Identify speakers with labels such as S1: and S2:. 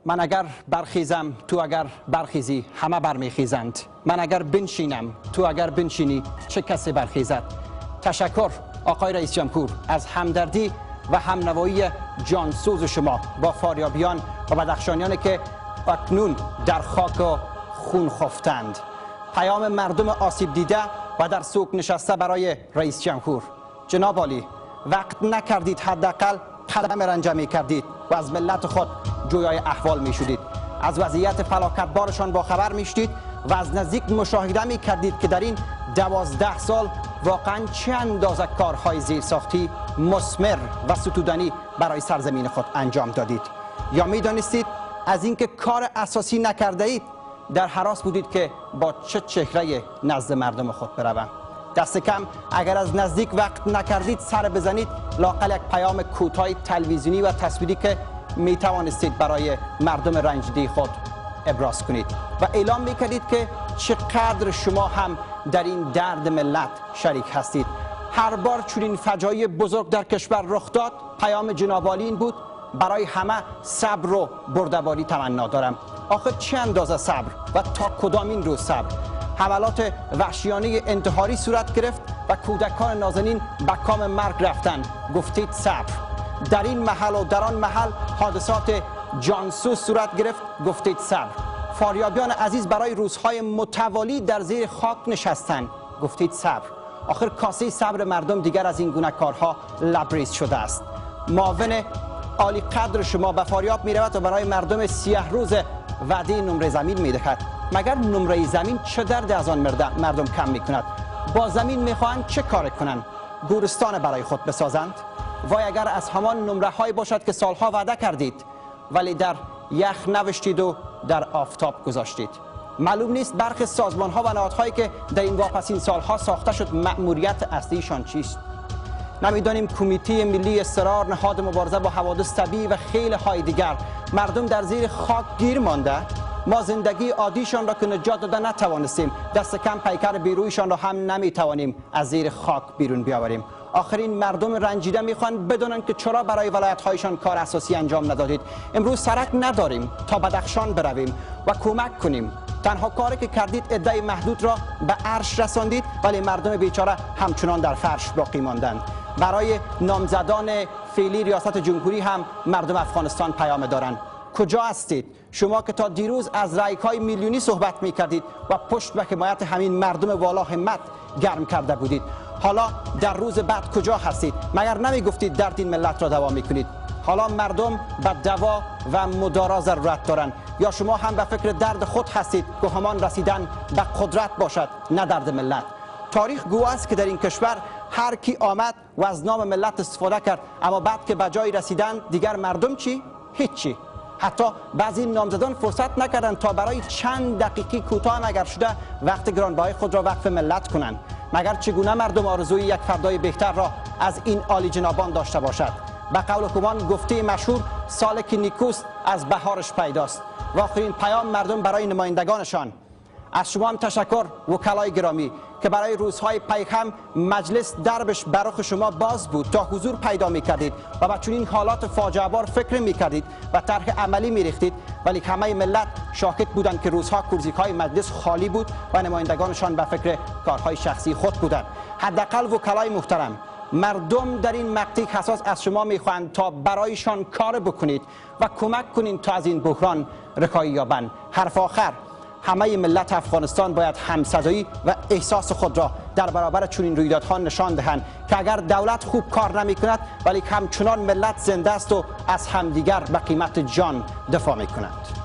S1: من اگر برخیزم، تو اگر برخیزی، همه برمیخیزند. من اگر بنشینم، تو اگر بنشینی، چه کسی برخیزد؟ تشکر آقای رئیس جمهور از همدردی و همنوایی جانسوز شما با فاریابیان و بدخشانیان که اکنون در خاک و خون خفتند. پیام مردم آسیب دیده و در سوگ نشسته برای رئیس جمهور: جناب عالی، وقت نکردید حداقل قدم رنجه می کردید و از ملت خود جویای احوال می شدید، از وضعیت فلاکتبارشان با خبر می شدید و از نزدیک مشاهده می کردید که در این 12 سال واقعا چه اندازه کارهای زیرساختی مثمر و ستودنی برای سرزمین خود انجام دادید. یا می دانستید از اینکه کار اساسی نکرده اید در هراس بودید که با چه چهره نزد مردم خود بروم. دست کم اگر از نزدیک وقت نکردید سر بزنید، لااقل یک پیام کوتاه تلویزیونی و تصویری که می توانستید برای مردم رنجیده خود ابراز کنید و اعلام می کردید که چقدر شما هم در این درد ملت شریک هستید. هر بار چنین فجایع بزرگ در کشور رخ داد، پیام جناب عالی این بود: برای همه صبر و بردباری تمنا دارم. آخر چه اندازه صبر و تا کدامین روز صبر؟ حملات وحشیانه انتحاری صورت گرفت و کودکان نازنین به کام مرگ رفتند، گفتید صبر. در این محل و در آن محل حادثات جانسوز صورت گرفت، گفتید صبر. فاریابیان عزیز برای روزهای متوالی در زیر خاک نشستند، گفتید صبر. آخر کاسه صبر مردم دیگر از این گونه کارها لبریز شده است. معاون عالی قدر شما به فاریاب می رود و برای مردم سیه روز وعده نمره زمین می دهد. مگر نمره زمین چه درد از آن مردم کم می کند؟ با زمین می خواهند چه کار کنند؟ گورستان برای خود بسازند؟ وای اگر از همان نمره های باشد که سالها وعده کردید ولی در یخ نوشتید و در آفتاب گذاشتید. معلوم نیست برخی سازمان ها و نهادهایی که در این واپسین سالها ساخته شد مأموریت اصلیشان چیست. نمیدانیم کمیته ملی اضطرار، نهاد مبارزه با حوادث طبیعی و خیلی های دیگر. مردم در زیر خاک گیر مانده. ما زندگی عادیشان را که نجات داده نتوانستیم، دست کم پیکر بیرویشان را هم نمیتوانیم از زیر خاک بیرون بیاوریم. آخرین مردم رنجیده میخوان بدونن که چرا برای ولایت هایشان کار اساسی انجام ندادید. امروز سرک نداریم تا بدخشان برویم و کمک کنیم. تنها کاری که کردید عده محدود را به عرش رساندید، ولی مردم بیچاره همچنان در فرش باقی ماندند. برای نامزدان فعلی ریاست جمهوری هم مردم افغانستان پیام دارند. کجا هستید شما که تا دیروز از رای میلیونی صحبت می کردید و پشت به حمایت همین مردم والا همت گرم کرده بودید؟ حالا در روز بعد کجا هستید؟ مگر نمی گفتید درد این ملت را دوا می کنید؟ حالا مردم به دوا و مدارا ضرورت دارند، یا شما هم به فکر درد خود هستید که همان رسیدن به قدرت باشد، نه درد ملت؟ تاریخ گواه است که در این کشور هر کی آمد و از نام ملت استفاده کرد، اما بعد که به جای رسیدن دیگر مردم چی؟ هیچی. حتی بعضی نامزدان فرصت نکردند تا برای چند دقیقی کوتاه اگر شده وقت گرانبهای خود را وقف ملت کنند. مگر چگونه مردم آرزوی یک فردای بهتر را از این عالی جنابان داشته باشد؟ به قول همان گفته مشهور، سال که نیکوست از بهارش پیداست. و آخرین پیام مردم برای نمایندگانشان: از شما هم تشکر وکلای گرامی که برای روزهای پیهم مجلس دربش برخ شما باز بود تا حضور پیدا می کردید و به چنین حالات فاجعه بار فکر می کردید و طرح عملی می ریختید، ولی همه ملت شاهد بودند که روزها کرسی های مجلس خالی بود و نمایندگانشان به فکر کارهای شخصی خود بودند. حداقل وکلای محترم، مردم در این مقطع حساس از شما میخواهند تا برایشان کار بکنید و کمک کنید تا از این بحران رهایی یابند. حرف آخر، همه ملت افغانستان باید همصدایی و احساس خود را در برابر چنین رویدادها نشان دهند که اگر دولت خوب کار نمی کند، ولی همچنان ملت زنده است و از همدیگر به قیمت جان دفاع می کنند.